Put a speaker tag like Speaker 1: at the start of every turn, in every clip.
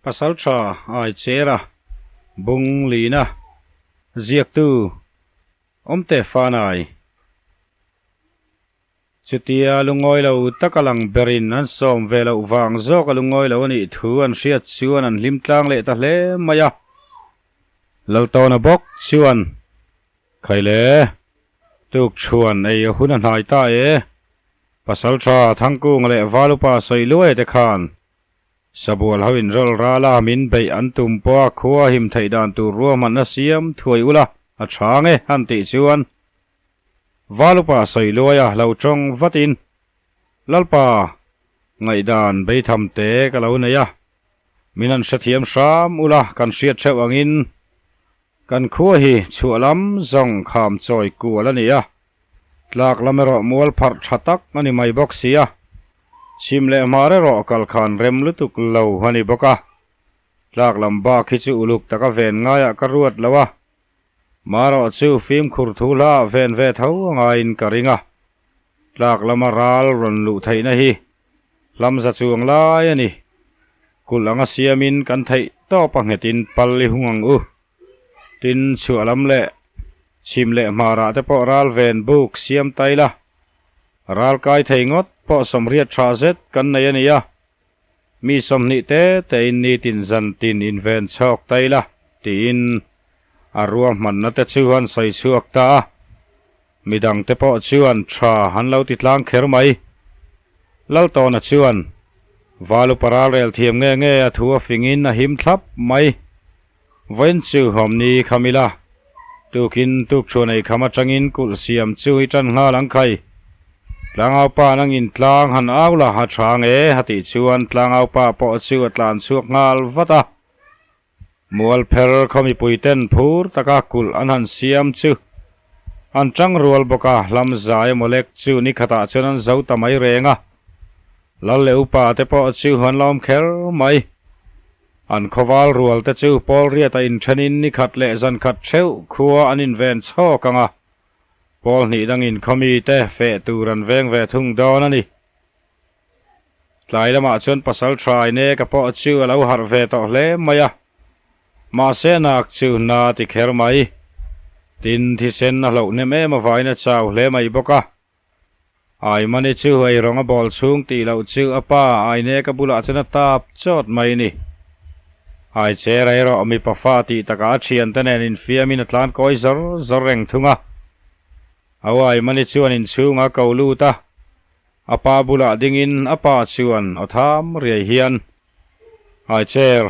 Speaker 1: Pasalṭha Aichera bung lina ziaktu awmte fanai. Chutia lungawi lo taka lang berin an sawm ve loh vang zawk a lungawi lo a nih thu an hriat chuan an hlim tlang leh ta hle mai a. Laltawna bawk chuan, Khaile, tuk chhuan ei a hun a hnai ta e. Pasalṭha Thangkunga leh Valupa sawi luai te khan Sabual ho in rawl ral a, min beih an tum pawh a khua him theih dan tur ruahmanna siam thuai ula a chhang e han tih chuan Valupa sawi luai a lo tawng vatin Lalpa ngaihdan beitham te ka lo nei a, min han hrethiam hram ula kan hriat theuh angin kan khua hi chhuah lam zawng kham chawi kual a ni a, Tlak lam erawh mual pharh tha tak a ni mai bawk si a, chhim leh hmar erawh kal khan rem lutuk lo a ni bawk a. Tlak lam bak hi chu uluk taka ven ngaiah ka ruat lo a, marawh chu fimkhur thu hla ven ve tho a ngaiin ka ring a. Tlak lama ral rawn luh theihna hi hlamza chuang lai a ni. Kulh anga siamin kan theih tawp a nghetin pal i hung ang u. Tin, chhuah lam leh chhim leh hmarah te pawh ral ven buk siam ta ila, ral kai thei ngawt pawh sawmriat tha zet kan nei a ni a, mi 20 te tein nitin zan tin inven chhawk ta ila tiin a ruahmanna te chu an sawi chhuak ta a, midang te pawh chuan tha an lo ti tlang kher mai. Laltawna chuan Valupa ralrel thiam nge nge a thu a fingin a him thlap mai. Vawiin chu hawmni kham ila, tukin tuk thu nei kham atangin kulh siam chu i tan nghal ang khai. Tlangaupa nangin tlang han au la a tha ang e a tih chuan tlangaupa pawh chu a tlan chhuak nghal vat a. Mualpher khaw mipui ten phur taka kulh an han siam chu an tang rual bawk a, hlam zai emaw lek chu ni khatah chuan an zo ta mai reng a. Lal leh upa te pawh chu an la awm kher mai. An khawval rual te chu pawl riata inthenin ni khat leh zan khat theuh khua an inven chhawk ang a, pawl hnih dangin khawmi te feh tur an veng ve thung dawn a ni. Tlai lamah chuan pasal tha Ineka pawh chu a lo harh ve tawh hle mai a, mahse nak chu na ti kher mai. Tin, thisen a hloh hnem em avangin a chau hle mai bawk a. Aimani chu ei rawng a bawl chhung tih loh chu a pa Aineka bulah chuan a tap chawt mai ni. Ai che rei rawh mipa fa tih takah a thiante nen infiamin a tlan kawi zawr zawr reng thung a. Au Aimani chuan inchhung a ko lut a, a pa bulah dingin a pa chuan aw tham riai hian, Ai chair,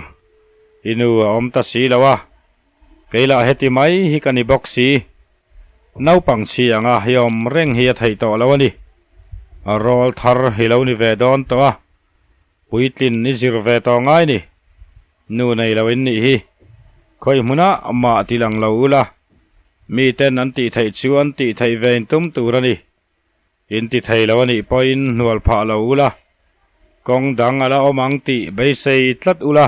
Speaker 1: i nu a awm ta si lo a, Kei lah heti mai hi ka ni bawk si. Naupang chhi anga hi awm reng hi a theih tawh lo a ni. A rawl thar hi lo ni ve dawn tawh a, puitlin i zir ve tawh ngai ni. Nu nei lo in nih hi. Khawi hmunah mah ti lang lo ula, miten an tih theih chuan tih theih ve in tum tur a ni. In ti thei lo a nih pawhin hnual phah lo ula, kawng dang a la awm ang tih beisei tlat ula,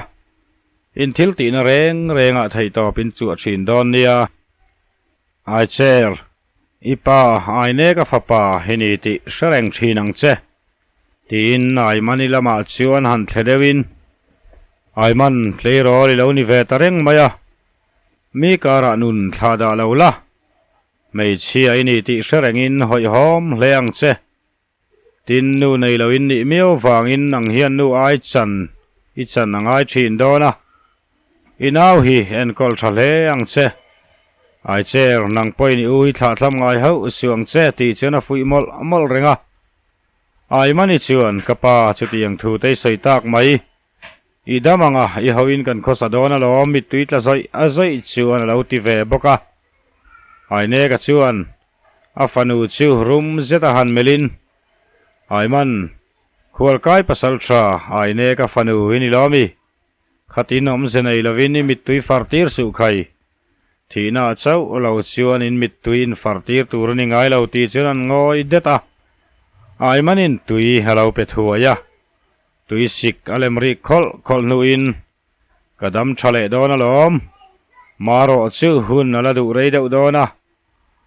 Speaker 1: in thil tihna reng rengah theihtawp in chuah thin dawn nia. Ai chair, i pa ai nek a fapa hi ni tih hre reng thin ang che, tiin Aimani lamah chuan han thle deuhin, Aiman, tleirawl i lo ni ve ta reng mai a, mi karah nun thlah dah lo la, Hmeichhia i ni tih hre rengin hawihhawm hle ang che. Tin, nu nei lo in nih miau vangin nang hian nu ai chan i chan a ngai thin dawn a. I nau hi enkawl tha hle ang che. Ai chair, nang pawhin i u hi thlahthlam ngai hauh suh ang che tih chuan a fuih mawlh mawlh reng a. Aimani chuan, Ka pa, chutiang thu te i sawi tak mai. I dam ang a, i hoin kan khawsa dawn alawm, mittui tla zawih a zawih chuan a lo ti ve bawk a. Aineka chuan a fanu chu rum zet a han melhin, Aiman, khualkai pasal tha Aineka fanu i ni lo mi? Khatin awmze nei lovin i mittui far tir suh khai. Thihna a chauh lo chuan in mittui in far tir tur a ni ngai lo tih chuan an ngawi det a. Aimanin tui a lo pe thuai a. Tui sik a lem rik khawlh khawlh hnuin ka dam tha leh dawn alawm. Marawh chu hun a la duh rei deuh dawn a,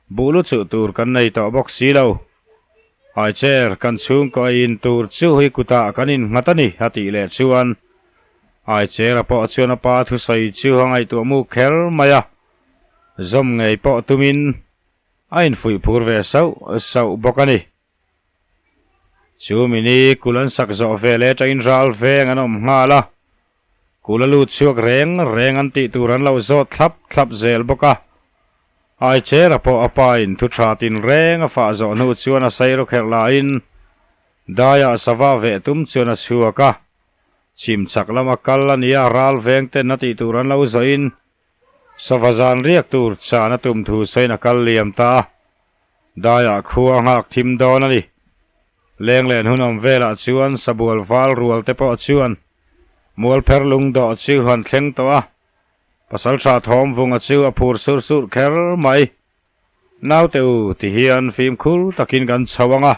Speaker 1: buh lu chuh tur kan nei tawh bawk si lo. Ai chair kan chhungkaw ei in tur chu hi kutah kan innghat a ni a tih leh chuan. Aichera pawh chuan a pa thusawi chu a ngaihtuah mu kher mai a, zawm ngei pawh tumin a infuih phur ve sauh sauh bawk a ni. Chu mini kul an sak zawh ve leh atangin ral veng an awm nghal a, kul a lut chhuak reng reng an tih tur an lo zawt thlap thlap zel bawk a. Aichera pawh a pa in thu tha tinreng a fah zawh hnu chuan a sairo kherh laiin daiah sava veh tum chuan a chhuak a. Chhim chak lama kal a nia, ral veng ten a tih tur an lo zawhin sava zan riak tur chan a tum thu sawiin a kal liam ta a, daiah khua a nghak thim dawn a ni. Lenglen hun awm velah chuan sabual val rual te pawh chuan mualpher lung dawh chu han thleng tawh a, pasaltha thawmvunga chu a phur sur sur kher mai. Naute u, ti hian fimkhur takin kan chho ang a,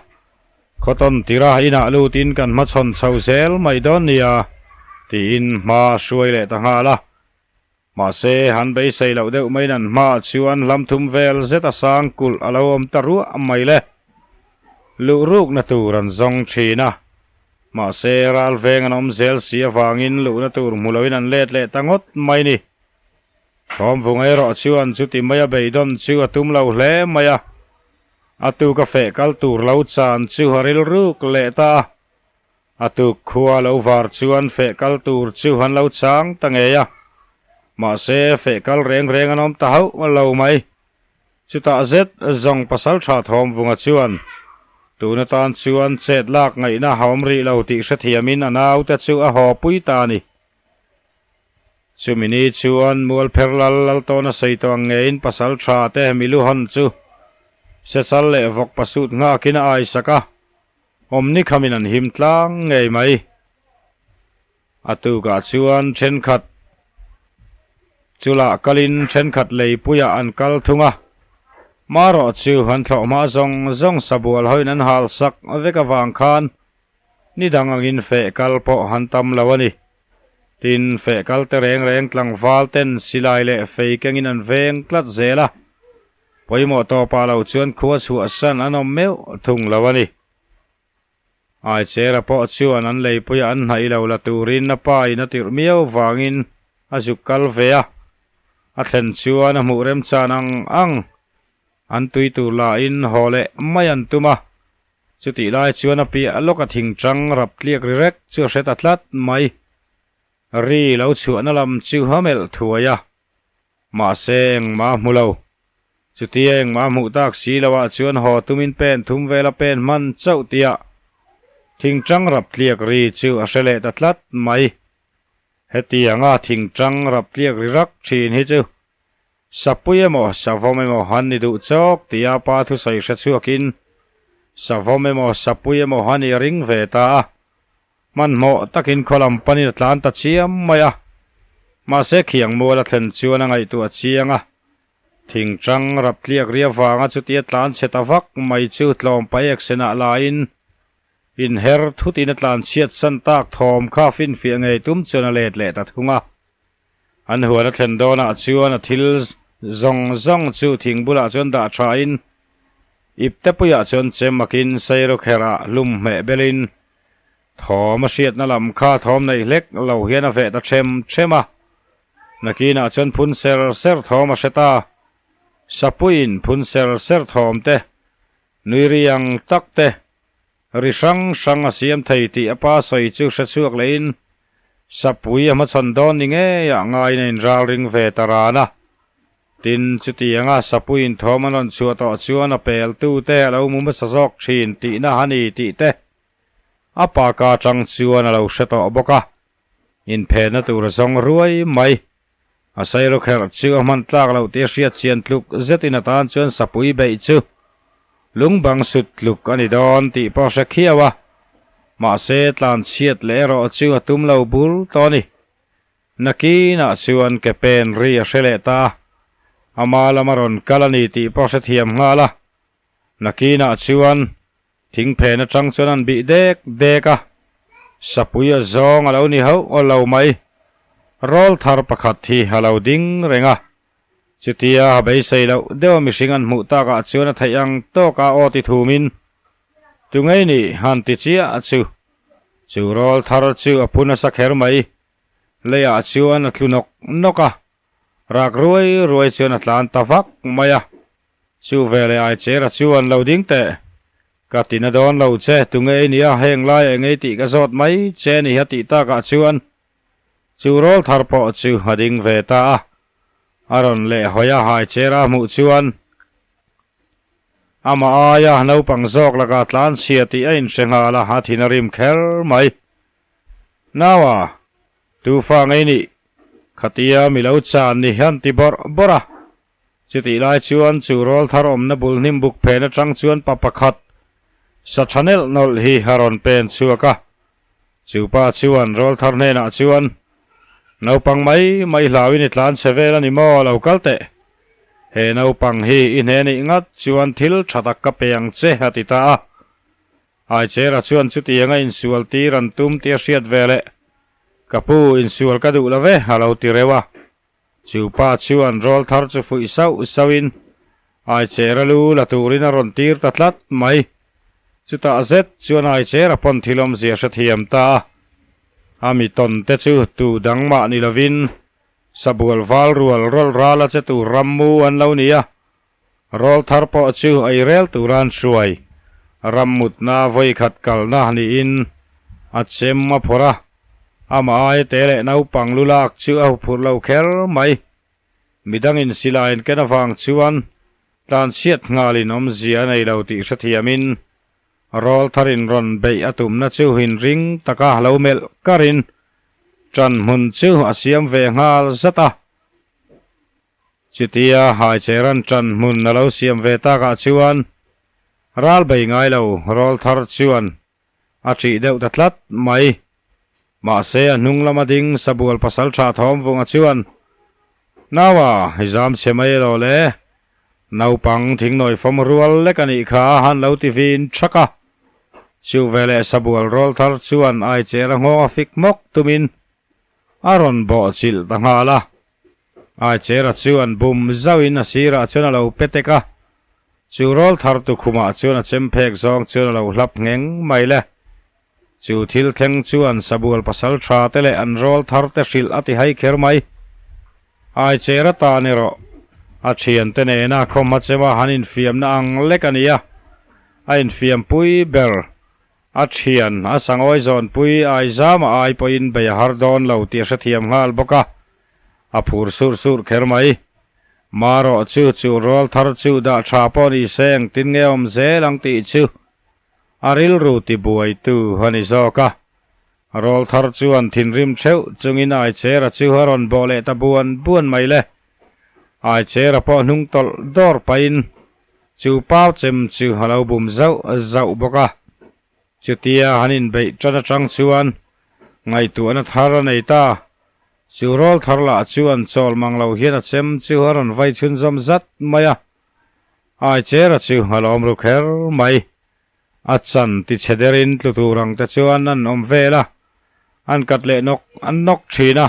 Speaker 1: khawtawn tira inah lutin kan hmachhawn chho zel mai dawn nia, tiin hma a hruai leh ta nghal a. Mahse, han beisei loh deuh maiin an hmaah chuan hlam thum vel zet a sang kulh a lo awm ta ruah mai le. Luh rukna tur an zawng thin a. Mahse, ral veng an awm zel si avangin luhna tur hmu loin an let leh ta ngawt mai ni. Thawmvung erawh chuan chuti maia beidawn chu a tum lo hle mai a, a tuk a feh kal tur lo chan chu a rilruk leh ta a, a tuk khua lo var chuan feh kal tur chu an lo chang ta ngei a, mahse feh kal reng reng an awm ta hauh lo mai. Chutah zet zawng pasaltha Thawmvunga chuan tun atan chuan chet lak ngaihna a awm rih lo tih hrethiamin a naute chu a haw pui ta a ni. Chumi ni chuan Mualpher lal lal tawn a sawi tawh ang ngeiin pasal tha te miluhawn chu sechal leh vawk pasut nghakin a aisak a, awmni khamin an him tlang ngei mai. A tukah chuan thenkhat chulah kalin thenkhat leipuiah an kal thung a, marawh chu an thlawh hma zawng zawng sabual hoin an hal sak vek avang khan ni dang angin feh kal pawh han tam lo a ni. Tin, feh kal te reng reng tlangval ten silai leh fei kengin an veng tlat zel a, pawimawh tawpah lo chuan khua chhuahsan an awm meuh thung lo a ni. Aichera pawh chuan an leipuia an hnaih lo la turin a pa in a tirh miau vangin a zuk kal ve a, a thlen chuan a hmuh remchan ang ang an tui tur lahin haw leh mai an tum a. Chutih lai chuan a piah lawk a thingchang rap tliak ri rek chu a hre ta tlat mai. Ri lo chhuahna lam chu a melh thuai a, mahse engmah a hmu lo. Chutia engmah a hmuh tak si loah chuan haw tumin pen thum vela pen hman chauh tihah thingchang rap tliak ri chu a hre leh ta tlat mai. Hetianga thingchang rap tliak ri rak thin hi chu Sapui emaw, savawm emaw han ni duh chawk tia pa thusawi hre chhuakin savawm emaw, sapui emaw han i ring ve ta a. Hmanhmawh takin khaw lam panin a tlan ta chiam mai a. Mahse khiang mual a thlen chuan a ngaihtuah chiang a. Thingchang rap tliak ria vanga chutia tlan chhe ta vak mai chu tlawm paek senah laiin inher thutin a tlan chhiat san tak thawm kha finfiah ngei tum chuan a let leh ta thung a. An huan a thlen dawnah chuan a thil zawng zawng chu thing bulah chuan dah thain ipte puiah chuan chem akin sairawkherah hlum hmeh belin thawm a hriatna lam kha thawm neih hlek lo hian a veh ta them them a. Nakinah chuan phun ser ser thawm a hre ta. Sapuiin phun ser ser thawm te, nui ri ang tak te, Ri hrang hrang a siam thei tih a pa sawi chu hre chhuak lehin Sapui a hmachhawn dawn ni ngeiah ngaiin a inral ring ve ta ran a. Tin, chutianga Sapuiin thawm an rawn chhuah tawh chuan a peltute a lo mu hmasa zawk thin tihna a ni tih te a pa ka atang chuan a lo hre tawh bawk a. Inphenna tur a zawng ruai mai. A sailo kherh chu a hman tlak loh tih a hriat chian tluk zetin a tan chuan sapui beih chu lungbang sut tluk a ni dawn tih pawh a hre khiau a, mahse tlan chhiat leh erawh chu a tum lo bur tawh a ni. Nakinah chuan ke pen ri a hre leh ta a, ama lama rawn kal a ni tih pawh a hrethiam nghal a. Nakinah chuan Thingphen atang chuan an bih dek dek a, sapui a zawng a lo ni hauh lo mai. Rawl thar pakhat hi a lo ding reng a, chutia a beisei loh deuh a mihring an hmuh takah chuan a theih ang tawka aw ti thumin, Tungei nih han ti chiah chu. Chu rawl thar chu a phu nasa kher mai. Leiah chuan a tlu nawk nawk a, rak ruai ruai chuan a tlan ta vak mai a. Chu veleh Aichera chuan lo ding teh, Ka ti na dawn lo che, tunge i nia, heng lai eng ei tih ka zawt mai che ni a tih takah chuan chu rawl thar pawh chu a ding ve ta a. A rawn leh hawi a, Aichera hmuh chuan amah aia naupang zawk lakah tlanchhia tih a inhre nghal a, a thin a rim kher mai. Naua, tu fa ngei nih? Khatia mi lo chan ni hian ti bawrh bawrh a. Chutih lai chuan chu rawl thar awmna bul hnim buk phen atang chuan pa pakhat sa tha nelh nawlh hi a rawn pen chhuak a. Chu pa chuan rawl thar hnenah chuan, Naupang mai mai hlauin i tlan chhe vel a ni maw? Lo kal teh. He naupang hi i hne nih ngat chuan thil tha tak ka pe ang che, a ti ta a. Aichera chuan chutianga insual tir an tum tih a hriat ve leh, Ka pu, insual ka duh lo ve, a lo ti reuh a. Chu pa chuan rawl thar chu fuih sauh sauhin Aichera lu la turin a rawn tir ta tlat mai. Chutah zet chuan Aichera pawn thil awmzia hrethiam ta a. A mi tawn te chu tu dang mah ni lovin sabual val rual rawlh ral a che tur rammu an lo ni a. Rawl thar pawh chu ei rel tura an hruai. Ram mutna vawi khat kalna niin a chem a phawrh a, amah aia te leh naupang lu lak chu a huphurh lo kher mai. Midangin silai an ken avang chuan tlanchhiat nghalin awmzia a nei lo tih hrethiamin rawl tharin rawn beih a tumna chu inring taka lo melh karin ṭan hmun chu a siam ve nghal zat a. Chutia Haicheran ṭan hmun a lo siam ve takah chuan ral bei ngai lo rawl thar chuan a ṭih deuh ta tlat mai. Mahse a hnung lama ding Sabual pasalṭha Thawmvunga chuan, Naua, i zam chhe mai elaw le? Naupang thingnawi fawm rual lek a nih kha a han lo ti vin ṭhak a. Chu veleh Sabual rawl thar chuan Aichera nghawng a fik hmawk tumin a rawn bawhchilh ta nghal a. Aichera chu an bum zauhin a sirah chuan a lo pe tek a, chu rawl thar tu khumah chuan a chem phek zawng chuan a lo hlap ngheng mai le. Chu thil thleng chuan Sabual pasal tha te leh an rawl thar te hrilh a ti hai kher mai. Aichera tan erawh a thiante nena khawmha chema han infiamna ang lek a ni a, a infiampui ber A thian, a sangawi zawnpui Aizama ai pawhin bei a har dawn lo tih a hrethiam nghal bawk a, a phur surh surh kher mai. Marawh chu chu rawl thar chu dah tha pawh ni se engtin nge awm zel ang tih chu a rilru tibuaitu a ni zawk a. Rawl thar chuan thinrim theuh chungin Aichera chu a rawn bawh leh ta buan buan mai le. Aichera pawh hnung tawlh dawr pahin Chu pau chem chu a lo bum zauh zauh bawk a. Chutia han inbeih tan atang chuan ngaihtuahna thar a nei ta. Chu rawl thar lah chuan chawl mang lo hian a chem chu a rawn vai chhunzawm zat mai a. Aichera chu a lawm ru kher mai. A chan ti chhe derin tlu tur ang te chuan an awm vel a, an kat leh nawk an nawk thin a.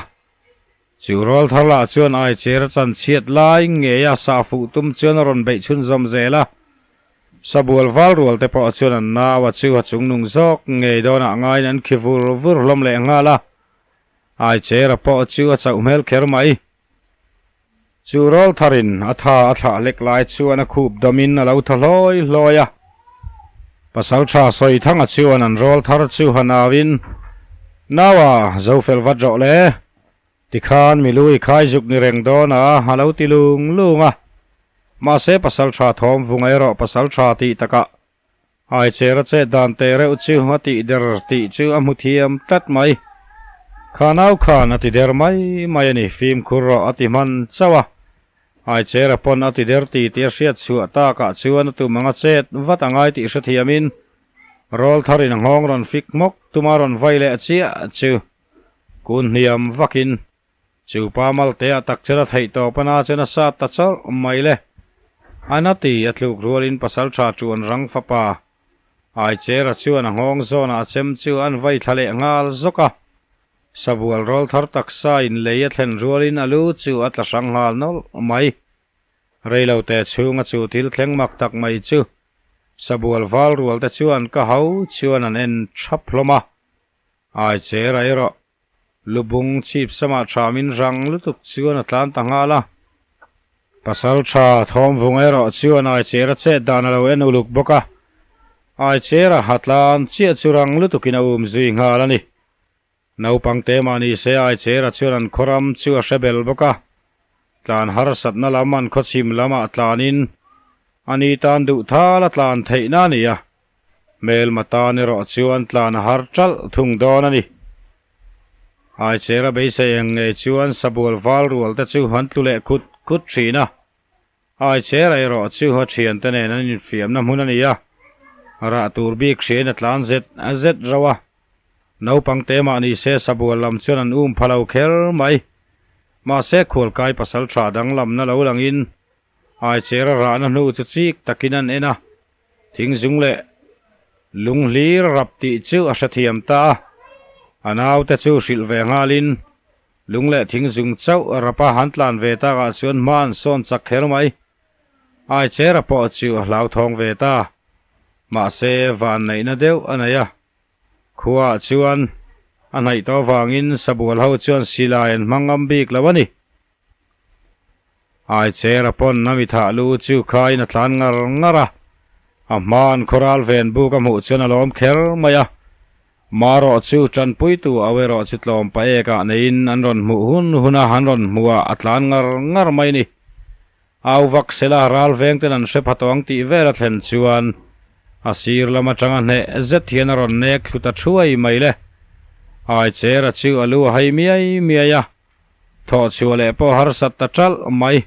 Speaker 1: Chu rawl thar lah chuan Aicher a chan chhiat lai ngei a sah fuh tum chuan a rawn beih chhunzawm zel a. Sabual val rual te pawh chuan an nau a chu a chungnung zawk ngei dawnah ngaiin an khi vur vur hlawm leh nghal a. Aicher a pawh chu a chauh hmel kher mai. Chu rawl tharin a tha a thlah lek lai chuan a khup dawmin a lo tha hlawi hlawi a. Pasaltha Sawithanga chuan an rawl thar chu han auin, Naua, zo fel vat rawh le. Tikhan mi lu i khai zuk ni reng dawn a, a lo ti lung lung a. Mahse Pasaltha thawm vung erawh Pasaltha tih takah Aicher a chet dan teh reuh chu a tih der tih chu a hmu thiam tlat mai. Kha nau khan a ti der mai mai a ni, fimkhur rawh a ti hman chauh a. Aicher a pawn a ti der ti tih a hriat chhuah takah chuan a tum anga chet vat a ngai tih hrethiamin rawl tharin a nghawng rawn fik hmawk tuma rawn vai leh chiah chu kun hniam vakin Chu pa Maltea tak chuan a theih tawp a na chuan a sat ta chawrh mai le. A na ti a tluk rualin pasaltha ṭuan rang fapa Aichera chuan a nghawng zawnah a chem chu an vai thla leh nghal zawk a. Sabual rawl thar taksa in lei a thlen rualin a lu chu a tla hrang nghal nawlh mai. Reilote chhunga chu thil thleng mak tak mai chu Sabual val rual te chuan ka ho chuan an en thap hlawm a. Aichera erawh. Lubung chhip samah thamin rang lutuk chuan a tlan ta nghal a. Pasaltha Thawmvung erawh chuan Aichera chet dan a lo en uluk bawk a, Aichera ha tlan chiah chu rang lutukin a um zui nghal a ni. Naupang te mah ni se Aichera chuan an khawram chu a hre bel bawk a, tlan harsatna lam an khawchhim lamah tlanin a ni tan duh thal a tlan theihna a ni a, hmelma tan erawh chuan tlan a har ṭalh thung dawn a ni. Aichera beisei eng ngei chuan sabual val rual te chu an tlu leh khut khut thin a. Aichera erawh chu a thiante nen an infiamna hmun a ni a, rah tur bik hriain a tlan zet zet rauh a. Naupang te mah ni se sabual lam chuan an um pha lo kher mai. Mahse khualkai pasal tha danglamna lo langin Aichera rahna hnu chu chik takin an en a. Thingzung leh lung hlir rap tih chu a hrethiam ta a, a naute chu hrilh ve nghalin lung leh thingzung chauh rapa han tlan ve takah chuan hma an sawn chak kher mai. Aichera pawh chu a hlauthawng ve ta, mahse vanneihna deuh a nei a, khuaah chuan a hnaih tawh avangin sabual ho chuan silai an hmang ngam bik lo a ni. Aichera pawn a mithah lu chu khaiin a tlan ngar ngar a, a hma'n khawral ven buk a hmuh chuan a lawm kher mai a. Marawh chu tanpuitu au erawh chu tlawm pa ekah neiin an rawn hmuh hun hun a, an rawn hmuh a, a tlan ngar ngar mai a ni. Au vak sela ral veng ten an hre pha tawh ang tih vel a thlen chuan a sir lam atanga hneh zet hian a rawn nek thlu ta thuai mai le. Aichera chu a lu a hai miai miai a. Thawh chhuah leh pawh harsat ta ṭalh mai.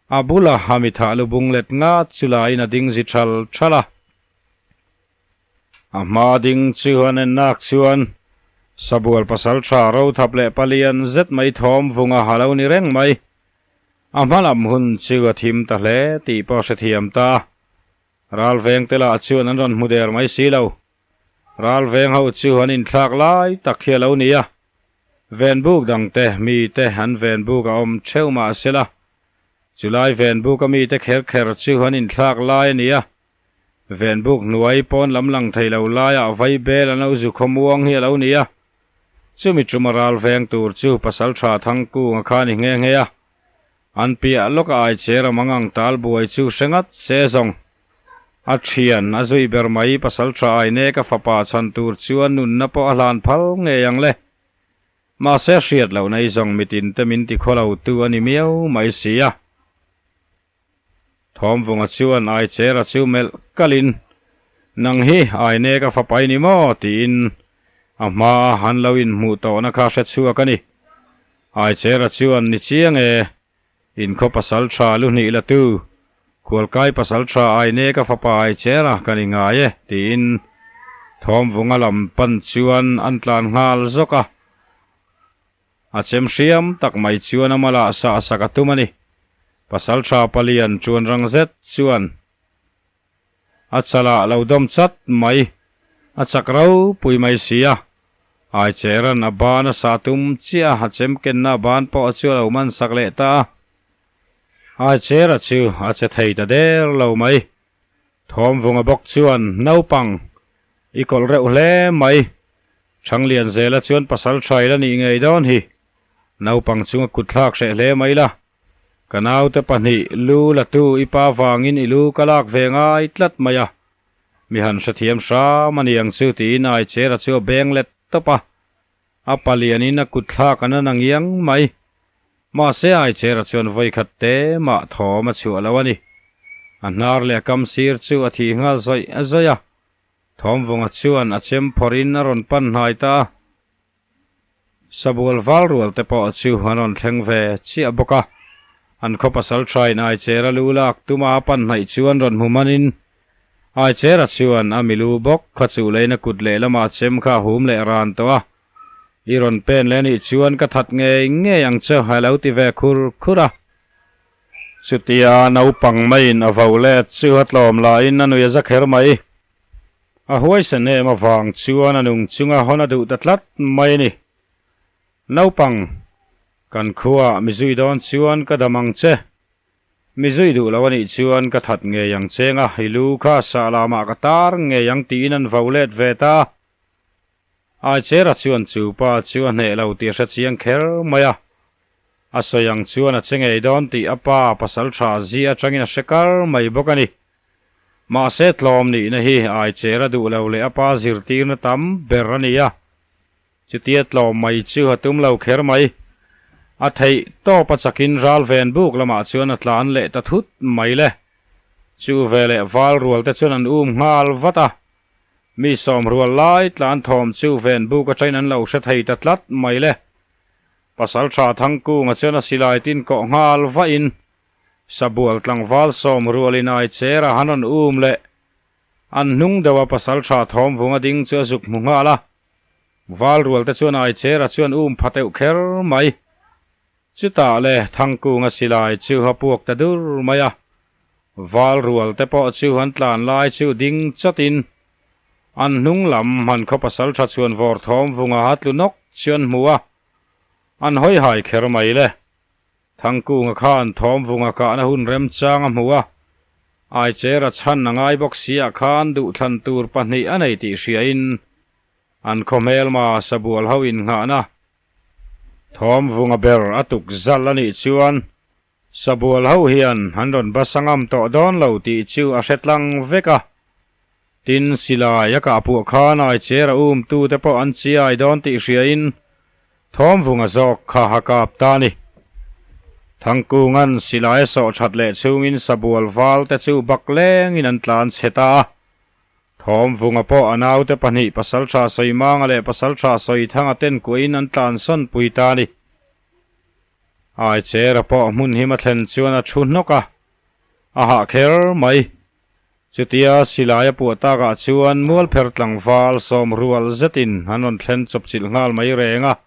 Speaker 1: A bula a mithah lu bung let ngat chu laiin a ding zi ṭhal ṭhal a. A hma ding chu an en nak chuan Sabual pasalṭha rothap leh palian zet mai thawm vung a ha lo ni reng mai. A hma lam hun chu a thim ta hle tih pawh hrethiam ta. Ralveng te lah chuan an rawn hmu der mai si lo. Ralveng ho chu an inthlak lai tak hi a lo ni a, venbuk dangte mite an venbuk a awm theuh mah sela, chulai venbuk a mite kher kher chu an inthlak lai a ni a, venbuk hnuai pawn lam lang thei lo laiah vaibel an lo zu khawmuang hi a lo ni a, chumi ṭuma ralveng tur chu pasalṭha Thangkunga kha a ni nghe nghe a, an piah lawk a aichher a mangang tal buai chu hre ngat se zawng. A thian a zui ber mai pasal tha Ainek a fapa chhan tur chuan nunna pawh a hlan phal ngei ang le. Mahse hriat lohna i zawng mitin te min ti khaw lo tu a ni miau mai si a. Thawmvunga chuan Aichera chu melh kalin, Nang hi Ainek a fapa i ni maw? tiin a hmaa han lo inhmuh tawhna kha hre chhuak a ni. Aichera chuan ni chiang e. Inkhaw pasal tha lu hnih la tu, Khualkai pasal tha aine ka fapa ai cher a kan i ngai e, tiin Thawmvunga lam pan chuan an tlan nghal zawk a. A chem hriam tak mai chuan a malah sah sak a tum a ni. Pasal tha palian chuan rang zet chuan A chalah lo dawm chat mai. A chak ropui mai si a. Aicheran a ban a sah tum chiah a, a chem kenna a ban pawh a chu a lo man sak leh ta a. Aichera chu a che thei ta der lo mai. Thawmvunga bawk chuan, Naupang, i kawlh reuh hle mai. Thanglianzela chuan pasal thail a nih ngei dawn hi. Naupang chunga kutthlak hreh hle mai la. Ka naute pahnih lu la tu i pa vangin i lu ka lak ve ngai tlat mai a, mi han hrethiam hram a ni ang chu tiin Aichera chu a beng let tawp a, a palianin a kut thlak an an angiang mai. Mahse Aichera chuan vawikhat te mah thawm a chhuah lo a ni. A hnar leh a kam sir chu a thih nghal zawih zawih a, Thawmvunga chuan a chem phawrhin a rawn pan hnai ta a. Sabual val rual te pawh chu an rawn thleng ve chiah bawk a, an khaw pasal thain Aichera lu lak tuma a pan hnaih chuan rawn hmu manin Aichera chuan a milu bawk kha chuh leina kut lehlamah chem kha a hum leh ran tawh a, I rawn pen leh anih chuan ka that ngei ngei ang che a lo ti ve khur khur a. Chutia naupang maiin a vo let chu a tlawm lahin a nui a za kher mai. A huaisen em avang chuan a nung chunga hawn a duh ta tlat mai a ni. Naupang, kan khuaah mi zui dawn chuan ka dam ang che. Mi zui duh lo a nih chuan ka that ngei ang che nga, i lu kha sah lamah ka tar ngei ang tiin an vo let ve ta. Aichera chuan chu pa chu a hneh lo tih a hre chiang kher mai a. A sawi ang chuan a che ngei dawn tih a pa pasal tha zi atangin a hre kar mai bawk a ni. Mahse tlawm nihna hi Aichera duh lo leh a pa zirtirna tam ber a ni a. Chutia tlawm mai chu a tum lo kher mai. A theih tawp a chakin ral ven buk lamah chuan a tlan leh ta thut mai le. Chu veleh val rual te chuan an um nghal vat a. Mi sawmrual lai tlan thawm chu ven buk atangin an lo hre thei ta tlat mai le. Pasaltha Thangkunga chuan a silai tin kawh nghal vahin Sabual tlangval sawmrualin Aichera han rawn um leh. An hnung deuha Pasaltha Thawmvunga ding chu a zuk hmu nghal a. Val rual te chuan Aichera chuan um pha teuh kher mai. Chutah le Thangkunga silai chu a puak ta dur mai a. Val rual te pawh chu an tlan lai chu ding chawtin an hnung lam han khaw pasaltha chhuan vawr thawm vunga a tlu nawk chu an hmu a. An hawi hai kher mai le. Thangkunga khan thawm vunga kahna hun remchang a hmu a. Aichera chhan a ngai bawk si ah khan duhthlan tur pahnih a nei tih hriain an khaw hmelma sabual ho innghahna thawm vunga ber a tuk zal a nih chuan Sabual ho hian an rawn basa ngam tawh dawn lo tih chu a hre tlang vek a. Tin, silai a kah puah khan Aichera umtute pawh an chiai dawn tih hriain Thawmvunga zawk kha a kap ta a ni. Thangkunga'n silai a sawh that leh chhungin Sabual val te chu bak lengin an tlan chhe ta a. Thawmvunga pawh a naute pahnih Pasaltha Sawimanga leh Pasaltha Sawithanga ten kuahin an tlansawn pui ta a ni. Aichera pawh hmun him a thlen chuan a thu hnawk a, a hah kher mai. Chutia silai a puah takah chuan mualpher tlangval sawm rual zetin an rawn thlen chawpchilh nghal mai reng a.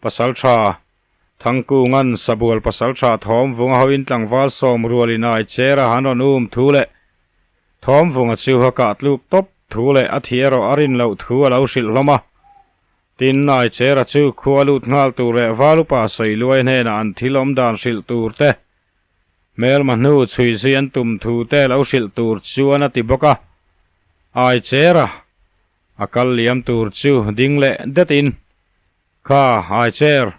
Speaker 1: Pasaltha Thangkunga'n Sabual Pasaltha Thawmvunga hoin tlangval sawm rualin Aichera an rawn um thu leh Thawmvunga chu a kah tluk tawp thu leh a thi erawh a rin loh thu a lo hrilh hlawm a. Tin, Aichera chu khua lut nghal tur leh Valupa Sawiluai hnenah an thil awm dan hrilh tur te, hmelma hnu chhui zui an tum thu te lo hrilh tur chuan a ti bawk a. Aichera a kal liam tur chu ding leh detin, Kha, Aicher,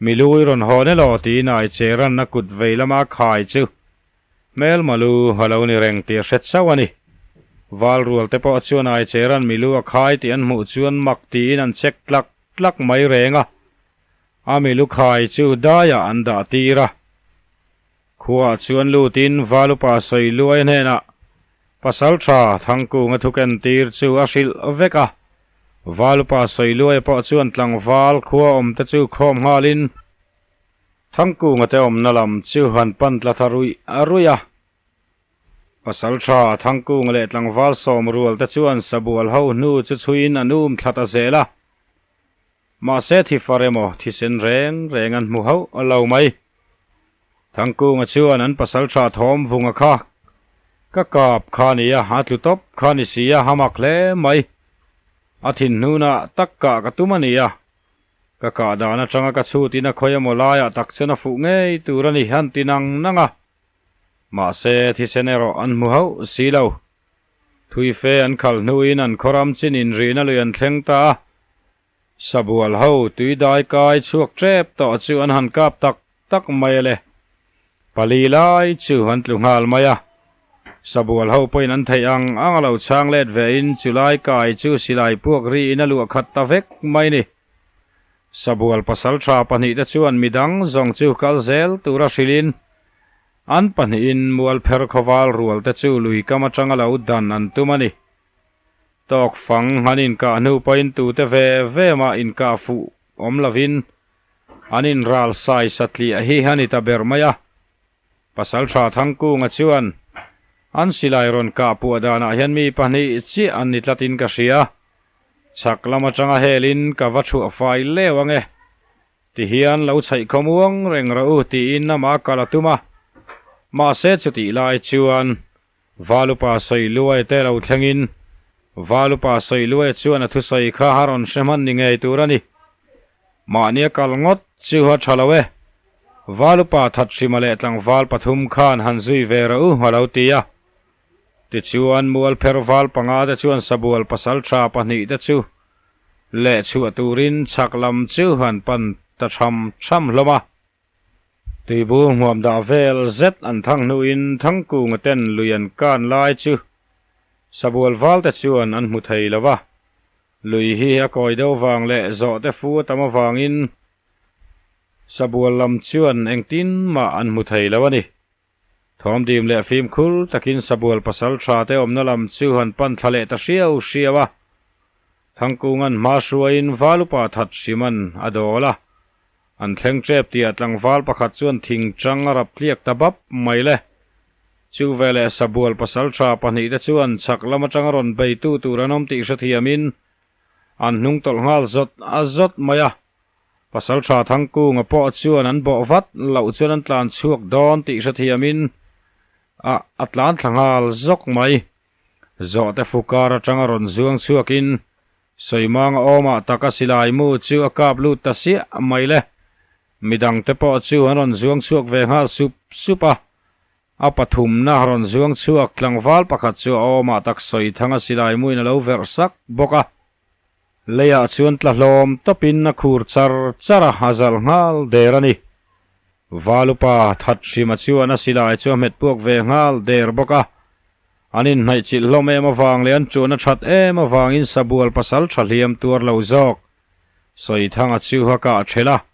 Speaker 1: mi lu i rawn hawn elaw? tiin Aichera'n a kut vei lama khai chu Hmelma lu a lo ni reng tih a hre chauh a ni. Val rual te pawh chuan Aichera'n mi lu a khai tih an hmuh chuan mak tiin an chek tlak tlak mai reng a. A mi lu khai chu daiah an dah tir a. Khuaah chuan lutin Val upa sawi luai hnenah Pasal tha Thangkunga thu ken tir chu a hrilh vek a. Val upa sawi luai pawh chuan tlangval khua awm te chu khawm nghalin Thangkunga te awmna lam chu han pan tla tha ruih a ruih a. Pasal tha Thangkunga leh tlangval sawm rual te chuan sabual ho hnu chu chhuiin an um thla ta zel a. Mahse thi far emaw thisen reng reng an hmu hauh lo mai. Thangkunga chuan an pasal tha thawm vunga kha ka kap kha nia a tlu tawp kha ni si a hamak hle mai. A thinhnunah tak kah ka tum a nia. Ka kah dan atanga ka chhut in a khawi emaw laiah tak chuan a fuh ngei tur a ni han ti nang nang a. Mahse thisen erawh an hmu hauh si lo. Thui fe an khalh hnuin an khawram chin inrihna lui an thleng ta a. Sabual ho tui dai kai chhuak tep tawh chu an han kap tak tak mai a le. Pali lai chu an tlu nghal mai a. Sabual ho pawhin an theih ang ang a lo chhang let ve in chu lai kai chu silai puak riin a luah khat ta vek mai ni. Sabual pasal tha pahnih te chuan midang zawng chu kal zel tura hrilhin an pahnihin mual pher khawval rual te chu lui kam atanga lo dan an tum a ni. Tawk fang an inkah hnu pawhin tute ve ve mah inkah fuh awm lovin an inral sai satliah hi a ni ta ber mai a. Pasaltha Thangkunga chuan an silai rawn kah puah danah hian mi pahnih chiah an ni tlatin ka hria. Chhak lam atanga helin ka va chhuah fai leu ange. Tihian lo chhaih khawm uang reng rawh u tiin amah kal a tum a. Mahse chutih lai chuan Valupa sawi luai te lo thlengin Valupa sawi luai chuan a thusawi kha a rawn hre hman ni ngei tur a ni. Mahni a kal ngawt chu a tha lo e. Valupa that hrima leh tlangval pathum khan han zui ve rawh u a lo ti a. Tichuan Mualpher val panga te chuan Sabual pasal tha pahnih te chu. Leh chhuah turin chhak lam chu han pan ta tham tham hlawm a. Tuibur hmuam dah vel zet an thang hnuin Thangkunga ten lui an kan lai chu Sabual valte chuan an hmu thei lo va. Lui hi a kawi deuh vang leh zawhte fu a tam avangin Sabual lam chuan engtin mah an hmu thei lo a ni. Thawmdim leh fimkhur takin Sabual pasal tha te awmna lam chu han pan thla leh ta hriau hriau a. Thangkunga'n hma hruaiin Valupa that hriman a dawl a. An thleng tep tihah tlangval pakhat chuan thing chang a rap tliak ta bap mai le. Chu veleh Sabual pasal tha pahnihte chuan chhak lam atanga rawn beitu tur an awm tih hrethiamin an hnung tawlh nghal zawt a zawt mai a. Pasalṭha Thangkunga pawh chuan an bawh vat loh chuan an tlan chhuak dawn tih hrethiamin a a tlan thla nghal zawk mai. Zawhte fukar aṭanga rawn zuang chhuakin Sawimanga awmah taka silai mu chu a kap lut ta siah mai le. Midangte pawh chu an rawn zuang chhuak ve nghal sup sup a. A pathumna rawn zuang chhuak tlangval pakhat chu a awmah tak Sawithanga silai muin a lo verh sak bawk a. Leiah chuan tla hlawm tawpin a khur char char a, a zal nghal der a ni. Valupa that hrima chuan a silai chu a hmet puak ve nghal der bawk a. An inhnaih chilh hlawm em avang leh an chuan a that em avangin sabual pasal tha hliam tuar lo zawk Sawithanga chu a kah thelh a.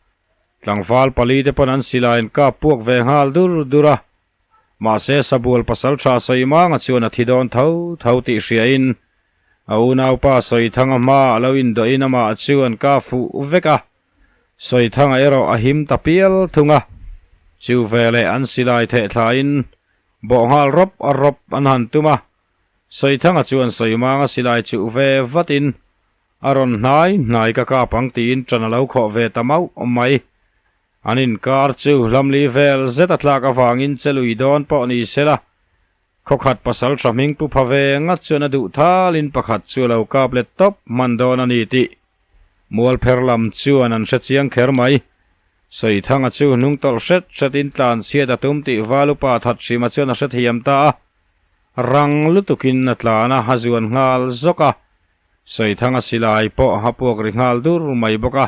Speaker 1: Tlangval pali te pawn an silai an kap puak ve nghal dur dur a. Mahse, Sabual pasalṭha Sawimanga chuan a thi dawn tho tho tih hriain a unaupa Sawithanga hma a lo indawhin amah chu an kah fuh vek a. Sawithanga erawh a him ta pial thung a. Chu veleh an silai theh thlain bawh nghal rawp a rawp an han tum a. Sawithanga chuan Sawimanga silai chuh ve vatin a rawn hnai hnai ka kap ang tiin ṭan a lo khawh ve ta mauh mai. An inkar chu hlamli vel zet a tlak avangin che lui dawn pawh ni sela, khawkhat pasal tha hming pu pha ve ngat chuan a duh thalin pakhat chu a lo kap let tawp hman dawn a ni tih Mualpher lam chuan an hre chiang kher mai. Sawithanga chu hnung tawlh hret hretin tlan chhiat a tum tih val upa that hrima chuan a hrethiam ta a, rang lutukin a tlan a, a zuan nghal zawk a, Sawithanga silai pawh a puak ri nghal dur mai bawk a.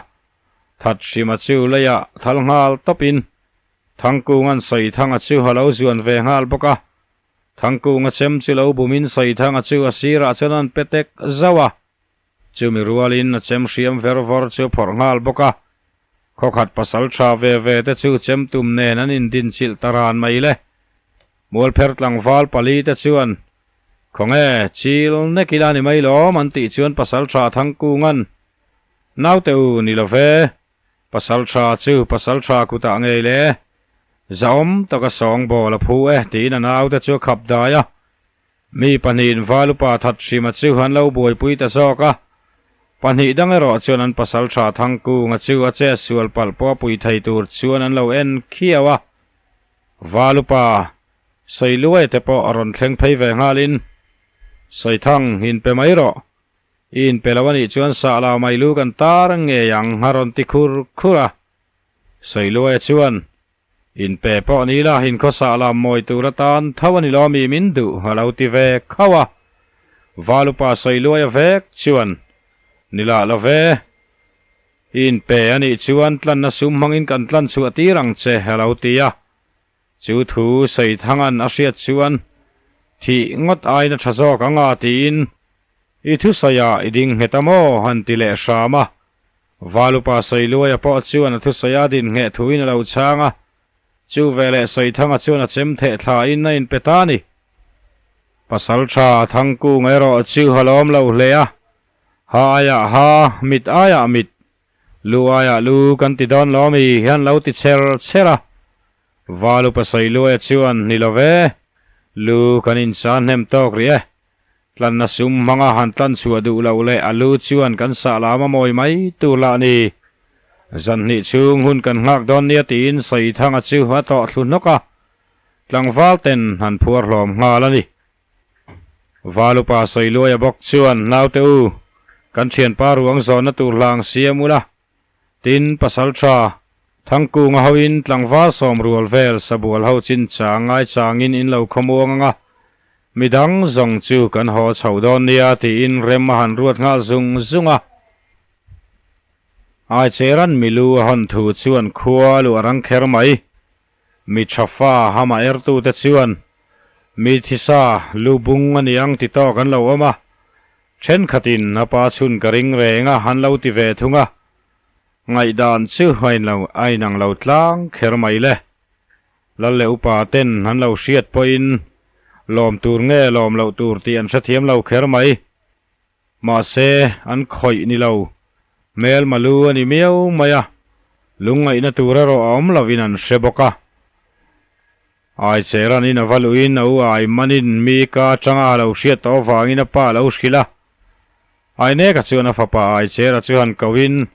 Speaker 1: That hrima chu leiah thal nghal tawpin Thangkunga'n Sawithanga chu a lo zuan ve nghal bawk a. Thangkunga chem chu lo bumin Sawithanga chu a sirah chuan an pe tek zauh a. Chumi rualin a chem hriam ver vawr chu a phawrh nghal bawk a. Khawkhat pasal tha ve ve te chu chem tum nen an indinchilh ta ran mai le. Mualpher tlangval pali te chuan Khawnge, chil nek ila ni mai lawm an tih chuan pasal tha Thangkunga'n Naute u ni lo ve, pasal tha chu pasal tha kutah ngei le, zahawm taka sawngbawl a phu e tiin a naute chu a khap dai a. Mi pahnihin Valupa that hrima chu an lo buaipui ta zawk a, pahnih dang erawh chuan an pasal tha Thangkunga chu a che sual palh pawh a pui thei tur chuan an lo en khiau a. Valupa Sawiluai te pawh a rawn thleng phei ve nghalin, Sawithang, inpe mai rawh. I inpe lo anih chuan sah lo mai lu kan tar ngei ang a rawn ti khur khur a. Sawiluaia chuan, Inpe pawh ni la, inkhaw sah lam mawi tur atan tho a ni lo mi min duh a lo ti ve khauh a. Valupa Sawiluaia vek chuan, Ni lah lo ve, i inpe anih chuan tlanna sum hmangin kan tlan chhuah tir ang che a lo ti a. Chu thu Saithanga'n a hriat chuan, Thih ngawt aiin a tha zawk ang a, tiin, I thusawiah i ding nghet a maw? han ti leh hram a. Valupa Sawiluaia pawh chuan a thusawi a din ngheh thuin a lo chhang a. Chu veleh Saithanga chuan a chem theh thlain a inpe ta a ni. Pasaltha Thangkung erawh chu a lawm lo hle a, Ha aiah ha, mit aiah mit, Lu aiah lu kan ti dawn lo ami hian lo ti cher cher a, Val upa Sawiluaia chuan ni lo ve, lu kan insa hnem tawk rih e, tlanna sum hmanga han tlan chhuah duh loh leh a lu chuan kan sah lam a mawi mai tur lah a ni. Zanhnih chhung hun kan nghak dawn nia tiin Sawithanga chu a tawh thlu hnawk a, tlangval ten han phuar hlawm nghal a ni. Val upa Sawiluaia bawk chuan, Naute u, kan thianpa ruang zawnna tur hlang siam ula, tin pasal tha, Thangkunga hoin tlangval sawm rual vel sabual ho chinchang ngaichangin in lo khawmuang anga, midang zawng chu kan haw chho dawn nia tiin rem a han ruat nghal zung zung a. Aicheran milu a hawn thu chuan khua luah rang kher mai. Mi tha fa hama ertute chuan mi thisa lu bung a ni ang ti tawk an lo awm a, thenkhatin a pa chhun ka ring reng a an lo ti ve thung a, ngaihdan chu a inlo a inang lo tlang kher mai le. Lal leh upa ten an lo hriat pawhin lawm tur nge lawm loh tur tih an hrethiam lo kher mai. Mahse, an khawih ni lo. Hmelma lu a ni miau mai a, lungngaihna tur erawh a awm lovin an hre bawk a. Aicheranin a va luhin a u ai manin mi ka atanga a lo hriat tawh avangin a pa a lo hrilh a. Aineka chuan a fapa Aichera chu han kohin,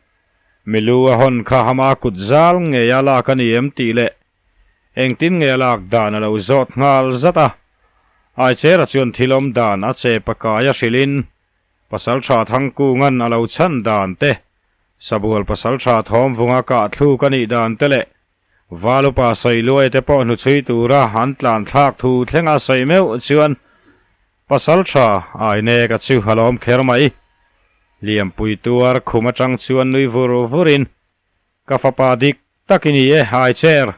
Speaker 1: Mi lu a hawn kha hama kut zal ngei a lak a ni em tih leh Engtin nge a lak dan a lo zawt nghal zat a. Aichera chuan thil awm dan a che pakai a hrilhin Pasaltha Thangkunga'n a lo chhan dan te, Sabual Pasaltha Thawmvunga kah thluk a nih dan te leh Valupa Sawiluai te pawh hnuchhui tura an tlan thlak thu thlenga sawi meuh chuan Pasaltha Aineka chu a lawm kher mai. Liampui tuar khum atang chuan nui vur vurin Ka fapa dik tak i ni e, Aicher.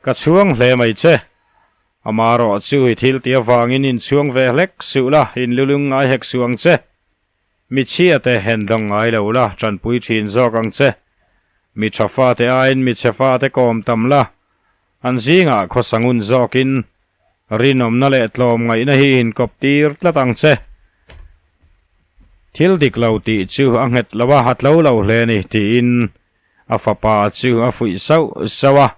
Speaker 1: Ka chhuang hle mai che. Amarawh chu i thil tih avangin inchhuang ve hlek suh la, inlulung ngai hek suh ang che. Michhia te hen dawng ngai lo la, tanpui thin zawk ang che. Mi tha fate aiin mi chhe fate kawm tam la, an zingah khawsa ngun zawkin rinawmna leh tlawmngaihna hi inkawp tir tlat ang che. Thil dik lo tih chu a nghet lo a, a tlo lo hle a ni, tiin a fapa chu a fuih sauh sauh a.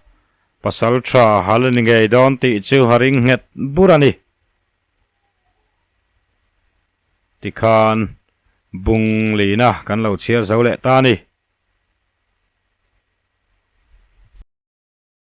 Speaker 1: Pasal tha hal a ni ngei dawn tih chu a ring nghet bur a ni. Tikhan bung lina kan lo chhiar zo leh ta a ni.